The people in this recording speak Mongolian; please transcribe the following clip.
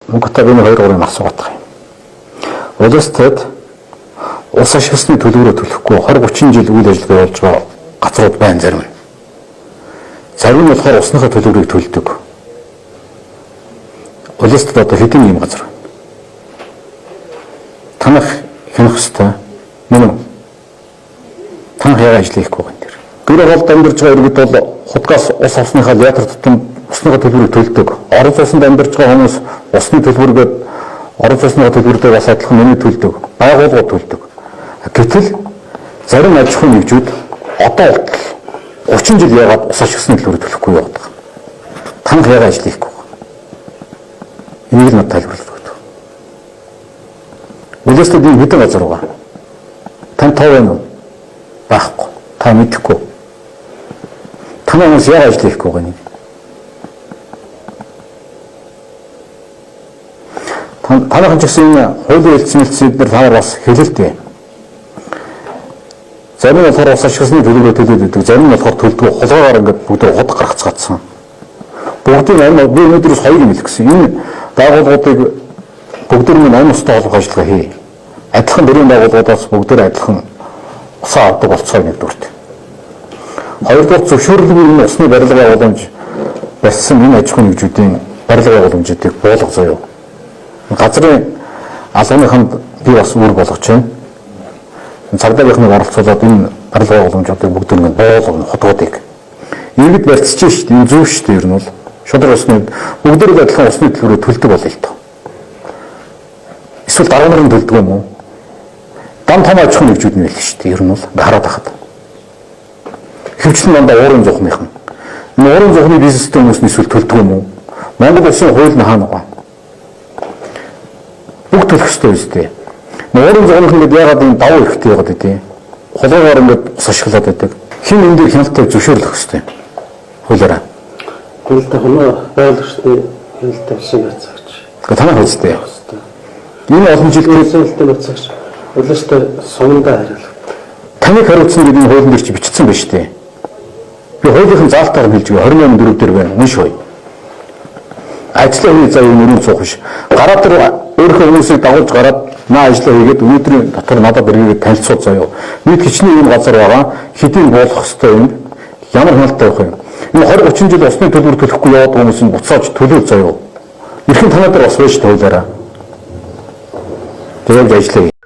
Мөнгөтэй би 2 3 юм асуугаад байгаа юм. Улсад ус ашигласны төлбөрөө төлөхгүй 20 30 жил үйл ажиллагаа явуулж байгаа газрууд байна зарим нь. Зарим нь болохоор усныхаа төлбөрийг төлдөг. Улсад одоо хэдэн ийм газар байна? Танах хянах ёстой. Мөн үү? Танах яг ажил хийхгүй байгаа юм дээр. Гэр оролд амьдарч байгаа иргэд бол худгаас ус авсныхаа литр тутам усныхаа төлбөрийг төлдөг. Орон сууцнд амьдарч байгаа хүмүүс усны төлбөргээд орон сууцныхаа төлбөртэй бас адилхан нэмээд төлдөг. Байгууллагууд төлдөг. Гэтэл зарим аж ахуйн нэгжүүд одоо болтол 30 жил яваад ус ашигласны төлбөрийг төлөхгүй яваад байгаа. Танах яг ажил хийхгүй байгаа. Энийг л надад тайлбарлаж өгдөг. Улаастад ийм хэдэн газар байгаа. Танд тоо байна уу? Байхгүй. Та мэдэхгүй. Танай хүмүүс яг ажил хийхгүй байгаа нэг. Танайхан ч гэсэн энэ хуулийн хэлтсэн мэлтсэн эдгээр та нар бас хэлэлтэй. Зарим нь болохоор ус ашигласны төлбөрөө төлөөд өгдөг, зарим нь болохоор төлдгөө хулгайгаар ингээд бүгдээ худаг гаргацгаадсан. Бүгдийн амь би өнөөдрөөс хоёр юм хэлэх гэсэн. Энэ байгууллагуудыг бүгд нь амь устай холбох ажиллагаа хий. Адилхан дөрвөн байгууллагуудаас бүгд адилхан усаа авдаг болцгоо нэгдүгürt. Хоёрдугаар зөвшөөрлгүй энэ усны барилга байгууламж барьсан энэ аж ахуйн нэгжүүдийн барилга байгууламжуудыг буулга заяа. Газрын алгааныханд би бас үүрэг болгож байна. Цагдаагийнхныг оролцуулаад энэ барилга байгууламжуудыг бүгд ингэ буулгана худгуудыг. Иргэд барьцж шít энэ зөв шít ер нь бол шудраг усны бүгд л адилхан усны төлбөрөө төлдөг болъё л доо. Эсвэл дараа нар нь төлдөг юм уу? Дан том аж ахуйн нэгжүүд нь байл шүү дээ. Ер нь бол ингээ хараад байхад. Хөвчлэн дандаа уурын зуухныхан. Энэ уурын зуухны бизнестэй хүмүүс нь эсвэл төлдөг юм уу? Монгол улсын хууль нь хаана байгаа? Бүгд төлөх ёстой үстэй. Уурын зуухных ингээд яагаад энэ давуу эрхтэй яваад байдیں۔ Хулгайгаар ингээд ус ашиглаад байдаг. Хин энэ дээр хяналт тавь зөвшөөрлөх ёстой. Хуулиараа. Хяналт тавих нь байгаль орчны хяналт тавьсан байцаагч. Гэхдээ танах үстэй. Энэ олон жил хяналт байцаагч улааштай сумандаа хариулах. Таныг хариуцсан гэдэг энэ хуулийн дээр чи бичсэн байна шүү дээ. Би хуулийнхын заалтаар нь хэлж байгаа 28 дөрөв дээр байна. Унш хой. Ажлын хүний заа юм өрөөнд суух биш. Гараа дээр өөрийнхөө хүмүүсийг дагуулж гараад наа ажлаа хийгээд өнөөдрийн дотор надад эргээгээд танилцуул заяа. Нийт хичнээн ийм газар байгаа. Хэдийн буулгах ёстой юм. Ямар хяналт тавих юм. Энэ 20 30 жил усны төлбөр төлөхгүй яваад байгаа хүмүүс нь буцааж төлөв заяа. Эрхэн танаа дээр бас байж хуулиараа. Тэгээд ажлаа.